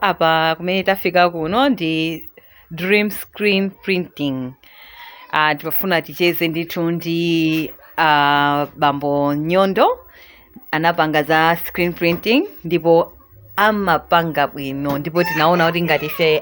Apa kumene tafika kuno ndi Dream Screen Printing. Timafuna ticheze ndithu ndi bambo Nyondo. Anapanga za screen printing ndipo amapanga bwino, ndipo tinaona kuti ngati ife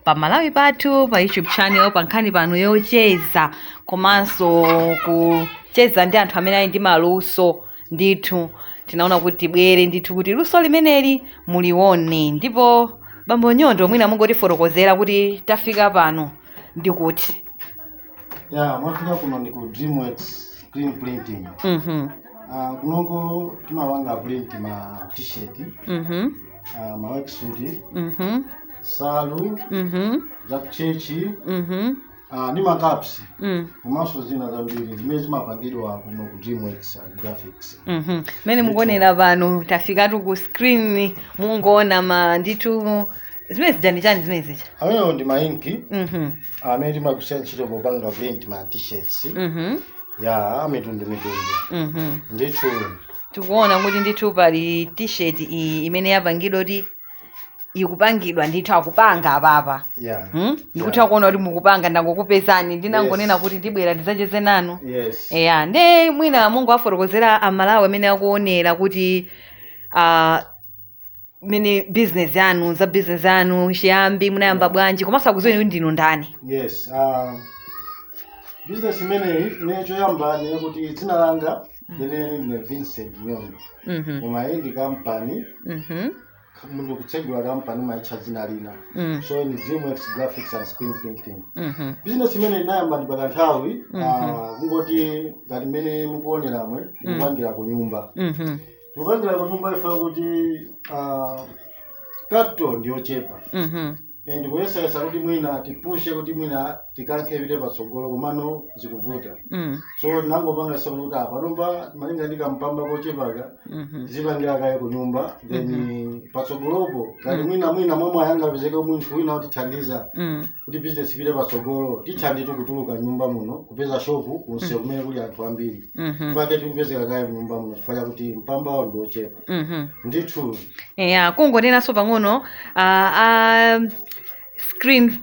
pa Malawi pathu pa YouTube channel, pa nkhani pano yocheza komanso kucheza ndi anthu amene ali ndi maluso ndithu, tinaona kuti tibwere ndithu kuti luso limeneli mulione. Ndipo bambo Nyondo, mwina mungotifotokozera kuti tafika pano ndikuti? Ya, mwafika kuno ndi ku DreamWorks Screen Printing. Kunoko timapanga print ma T-shirt, ma worksuit, salu za kuchechi, ndi ma caps, komanso zina zambiri zimene zimapangidwa kuno ku DreamWorks and Graphics. Mmene mukuonera pano, tafikatu ku screen, mungoona ma ndithu zimene zija ndi chani zimene zija? Amenewo ndi ma ink amene timagwiritsa ntchito popanga print ma T-shirts ya amitundu mitundu ndithu. Tikuona kuti ndithu pali T-shirt iyi imene yapangidwa kuti ikupangidwa ndithu, akupanga apapa. Ndikutha kuona kuti mukupanga. Ndangokupezani, ndinangonena kuti ndibwera ndidzacheze nanu. Eya, nde mwina mungu afotokozera Amalawi amene akuonera kuti mene business yanu, za business yanu, chiyambi munayamba bwanji, komanso akudziweni kuti ndinu ndani. Yes, business imeneyi, imene choyamba ndiye kuti dzina langa lenileni ndine Vincent Nyondo, koma iyi ndi kampani. Munthu kutsegula kampani umayitcha dzina lina. So ni DreamWorks Graphics and Screen Printing. Business imene inayamba ndi pakanthawi, kungoti ngati mmene mukuoneramwe, tikupangira ku nyumba. Tikupangira ku nyumba ife kuti capital ndiyochepa. Ndikuyesayesa kuti mwina tipushe, kuti mwina tikankhe ipite patsogolo, komano zikuvuta. So nangopanga soko kuti apa panopa, malinga ndi kampamba kochepaka, tizipangira kaye ku nyumba, then patsogolopo ngati mwina momwe ayangapezeke munthu wina kutithandiza kuti business ipite patsogolo, tithanditu kutuluka nyumba muno, kupeza shopu kunsewu kumene kuli anthu ambiri. Chifukwa tikupezeka kaye mnyumba muno chifukwa chakuti mpambawo ndi ochepa ndithu. Eya, kungonenanso pang'ono, screen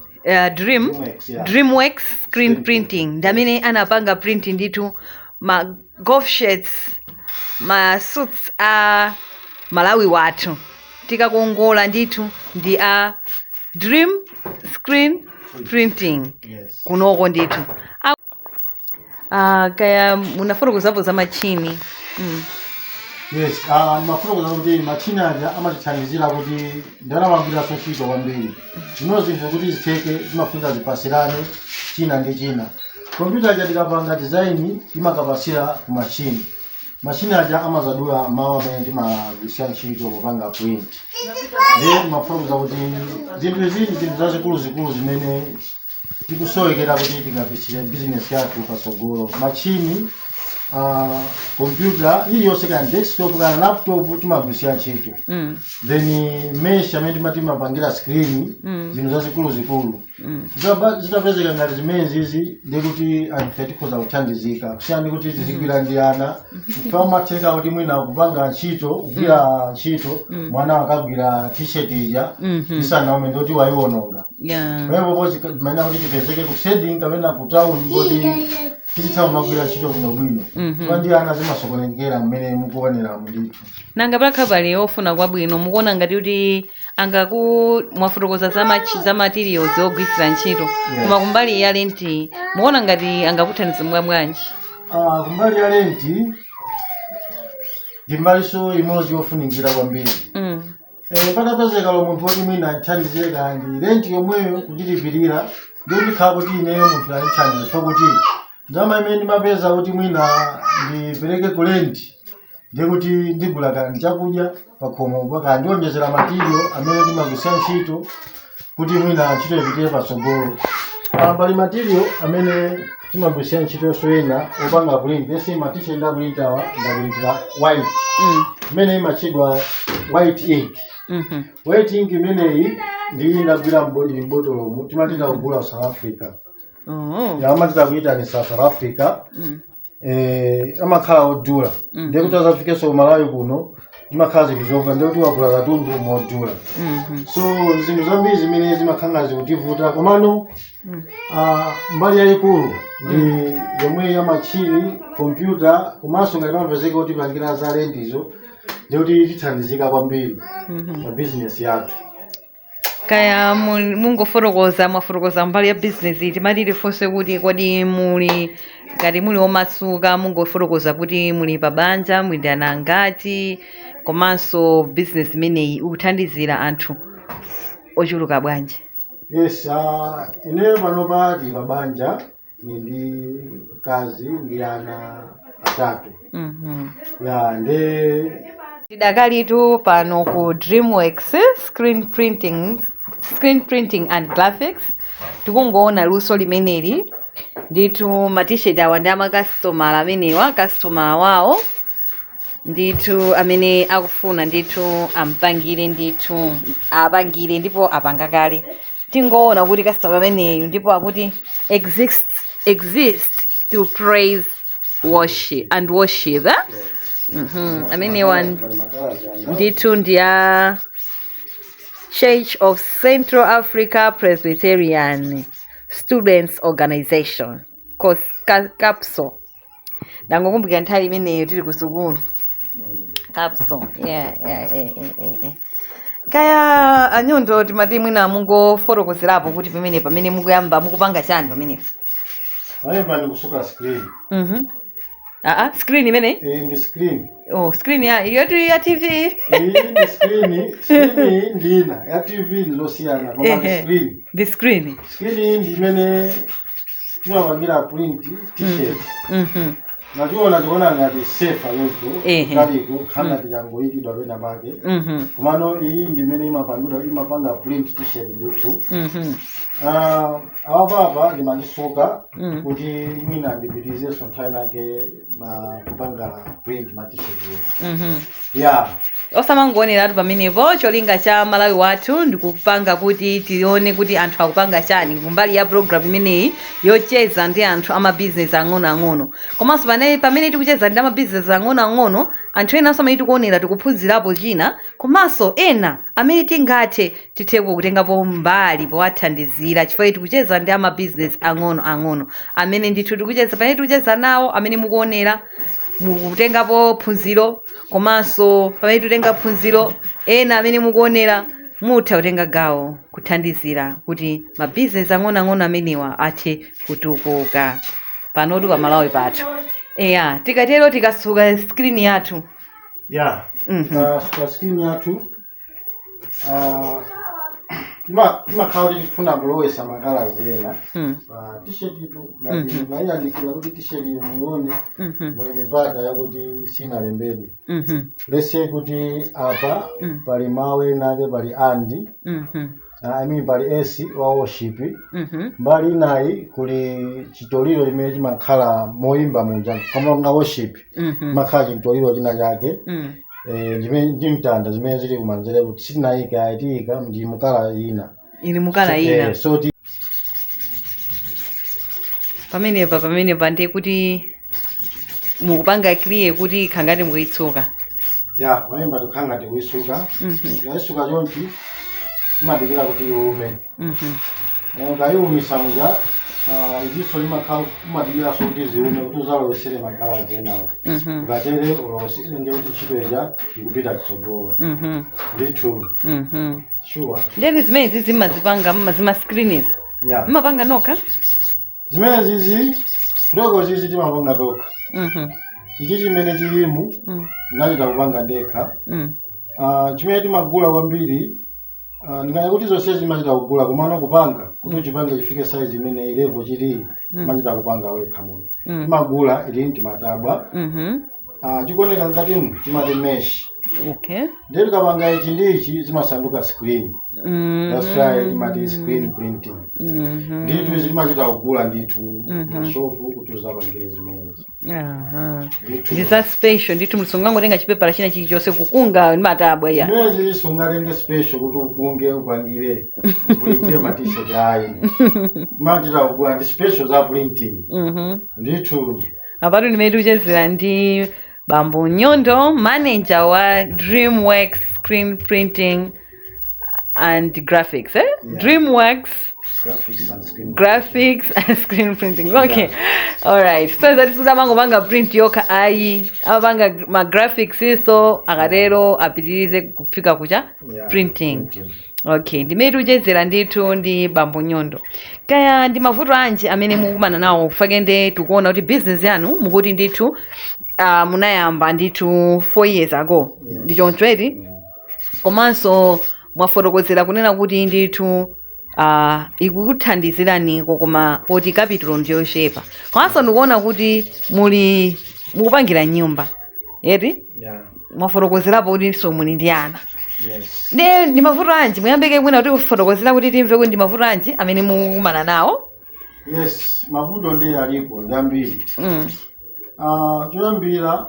Dream DreamWorks, yeah. DreamWorks Screen Screen Printing ndi amene anapanga print ndithu ma golf shirts, ma suits a Malawi wathu tikakongola ndithu ndi a Dream Screen Printing kunoko ndithu. Kaya munafotokozapo za machini. Yes, ndimafotokoza kuti machini aja amatithandizira kuti ndalamagwiranso ntchito kwambiri. Zino zinthu kuti zitheke zimafunika zipasirane china ndi china. Kompyuta aja tikapanga design imakapasira ku machini. Machini aja amazadula mawu amene timagwiritsa ntchito popanga print. Ndiye ndimafotokoza kuti zinthu izi ndi zinthu zazikuluzikulu zimene tikusowekera kuti tingapisire business yathu patsogolo: machini, kompyuta iliyonse, kana desktop kana laptop, timagwiritsa ntchito. Then mesh amene timati timapangira screen, zinthu zazikuluzikulu. Zitapezeka ngati zimene zizi, ndikuti anthu tikhoza kuthandizika, kusiyana ndi kuti tizigwira ndi ana. Mfa umatheka kuti mwina kupanga ntchito, kugwira ntchito, mwana akagwira T-shirt ija isanaume, ndoti wayiwononga. Pamenepo maina kuti tipezeke ku trading kapena ku town kuti tizitha kumagwira ntchito bwinobwino. Chifukwa ndi ana zimasokonekera mmene mukuoneramo ndithu. Nanga pakha pali ofuna kwabwino, mukuona ngati kuti angaku mwafotokoza za materials ogwiritsira ntchito, koma kumbali ya renti mukuona ngati angakuthandiza mwa bwanji? Kumbali ya renti ndi mbalinso imodzi yofunikira kwambiri. Patapezeka lo munthu woti mwina andithandizire kandi renti yomweyo kundilipirira, ndikhala kuti ineyo munthu andithandiza, chifukwa kuti ndalama imene ndimapeza kuti mwina ndipereke ku renti, ndikuti ndigula kandi chakudya pakhomopo, kandi ndionjezera material amene timagwiritsa ntchito kuti mwina ntchito ipitire patsogolo. Pali material amene timagwiritsa ntchitonso ena opanga print ese ma T-shirt ndaprintawa, ndaprintira white, imene imatchedwa white ink. White ink imeneyi ndi ndagwira mbotolomu, timati kugula South Africa. Oh. Amatita kuyitanisa South Africa. Amakhala odula, ndiye kuti azafikenso ku Malawi kuno. Zimakhala zinthu zovuta, ndikuti wagula katundu modula. So zinthu zambiri zimene zimakhala zikutivuta, komano mbali yayikulu ndi yomwe ya machini, kompyuta, komanso ngati pamapezeka kuti pangira za rentizo, ndikuti tithandizika kwambiri pa bizinesi yathu. Kaya mungofotokoza, mwafotokoza mbali ya business, timati tifunse kuti kodi muli, ngati muli omasuka, mungofotokoza kuti muli pa banja, muli ndi ana angati, komanso business imeneyi ikuthandizira anthu ochuluka bwanji? Yes, ineyo panopa tili pa banja, tili ndi mkazi ndi ana atatu. Ya, nde Tidakalitu pano ku DreamWorks screen printing and graphics. Tikungoona luso limeneli ndithu. Matisheti awa ndi amakasitomala amenewa, kastomala wawo ndithu amene akufuna ndithu ampangire, ndithu apangire, ndipo apanga kale. Tingoona kuti customer ameneyu ndipo akuti exist to praise, worship and worship, eh? Amenewa ndithu ndi a Church of Central Africa Presbyterian Students Organization, CAPSO. Ndangokumbukira nthawi imeneyo tili ku sukulu, CAPSO. Yeah. Kaya anyondo, timati mwina mungofotokozerapo kuti pamene mukuyamba mukupanga chani pamenepo? Pamenepa ndikusuka screen. Aa, screen imene Iyi ndi screen. Oh, screen ya yotu ya TV? Iyi ndi screen. Screen ndi ina, ya TV ndizosiyana, koma ndi screen. Ndi screen. Screen iyi ndi imene timapangira print T-shirt. Nachiona, tikuona ngati sefa yonso kaliko khanga tikangoyikidwa pena pake. Komano iyi ndi imene imapangidwa, imapanga print T-shirt ndithu. Ah, awapapa ndimachisuka kuti mwina ndipitizenso nthawi nake ma kupanga print ma T-shirt yo. Ya. Osamangooneratu pamenepo. Cholinga cha Malawi Wathu ndikupanga kuti tione kuti anthu akupanga chani kumbali ya program imeneyi yocheza ndi anthu amabizinesi ang'onoang'ono. Komanso pamene tikucheza ndi amabizinesi ang'onoang'ono, anthu enanso amene tikuonera tikuphunzirapo china, komanso ena amene tingathe tithe kutengapo mbali powathandizira, chifukwa tikucheza ndi amabizinesi ang'onoang'ono amene ndithu tikucheza. Pamene tikucheza nawo, amene mukuonera mukutengapo phunziro, komanso pamene tikutenga phunziro, ena amene mukuonera mutha kutenga gawo kuthandizira kuti mabizinesi ang'onoang'ono amenewa athe kutukuka panotu pa Malawi pathu. Eya, tikatero tikasuka screen yathu. Ya. Tikasuka screen yathu, timakhala kuti tifuna kulowesa ma colours ena pa T-shirt itu. Ngati mayiyandikira kuti T-shirt muione, muli mipata yakuti sinalembedwe. Let's say kuti apa pali mawu enake, pali andi, I mean pali S wa worship. Mbali inayi kuli chitoliro chimene chimakhala moyimba muja, koma nga worship makhala chitoliro china chake. Chimene ndi mtanda zimene zili kumanzere kuti sitinayika, ayitiyika ndi mu colour ina. Ili mu colour ina. So ti Pamenepa ndiye kuti mukupanga clear kuti khangati mukuyitsuka. Ya, pamenepa tikukhala ngati kuyisuka. Tikayisuka chonchi, timadikira kuti iume. Ukayiumisa muja, izinso limakhala umadikiranso kuti ziume kuti uzalowesere ma colours enawo. Ukatere ulowesere, ndiye kuti ntchito ija ikupita kutsogolo ndithu. Sure. Ndeni zimene zimazipanga zima screens Ya. mmapanga nokha? Zimene zizi kutoko zizi timapanga tokha. Ichi chimene chilimu ndinachita kupanga ndekha. Chimene timagula kwambiri, ndinganya kuti zonse zimachita kugula, komano kupanga kuti uchipange chifike size imene level chili, machita kupanga wekha munthu. Timagula ili timatabwa. Chikuoneka ngatimu timati mesh. Ndiye tikapanga ichi ndi ichi zimasanduka screen. That's why timati screen printing. Ndithu izi timachita kugula ndithu mashopu kuti uzapangire zimenezi. Ndithu. Ndi za special ndithu, msungangotenga chipepala china chilichonse kukunga ndi matabwa ya. Zimene zili sungatenge special kuti ukunge upangire upulintire ma T-shirt, ayi, timachita kugula, ndi special za printing ndithu. Apatu ndimene tikuchezera ndi Bambo Nyondo, manager wa DreamWorks Screen Printing and Graphics, eh? Yeah. DreamWorks Graphics and screen. Graphics and Screen Printing. Okay, all right. So that amangopanga print yokha ayi, amapanga ma graphics, so akatero apitirize kufika kucha Yeah, printing. Okay, ndimene tikuchezera ndithu ndi Bambo Nyondo. Kaya ndi mavuto anji amene mukumana nawo? Fakende tikuona kuti business yanu mukuti ndithu munayamba ndithu 4 years ago. Yes. Ndi choncho eti? Komanso mwafotokozera kunena kuti ndithu ikukuthandiziraniko, koma poti capital ndiyochepa. Komanso ndikuona kuti muli mukupangira nyumba eti? Yeah. Mwafotokozerapo kuti muli ndi ana. Yes. Ndi mavuto anji? Muyambike mwina kuti kufotokozera kuti timve kuti ndi mavuto anji amene mukumana nawo. Yes, mavuto ndi alipo, ndi ambiri. Choyambira,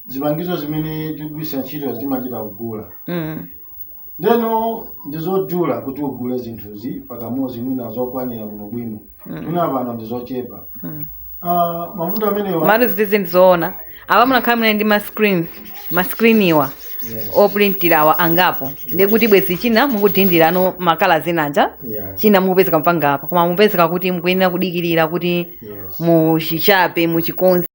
zipangizo zimene tikugwiritsa ntchito zimachita kugula. Ndeno ndizodula kuti ugule zinthuzi pakamodzi, mwina zokwanira bwinobwino. Mwina pano ndizochepa. Mavuto amenewa. Matu zizi ndizoona apa munakhala mune ndi ma screen iwa oprintirawa angapo, ndikuti bwezi china mukudindirano makala zinaja, china mukupezeka mpangapa, koma mupezeka kuti mukuyenera kudikirira kuti muchichape, muchikonze.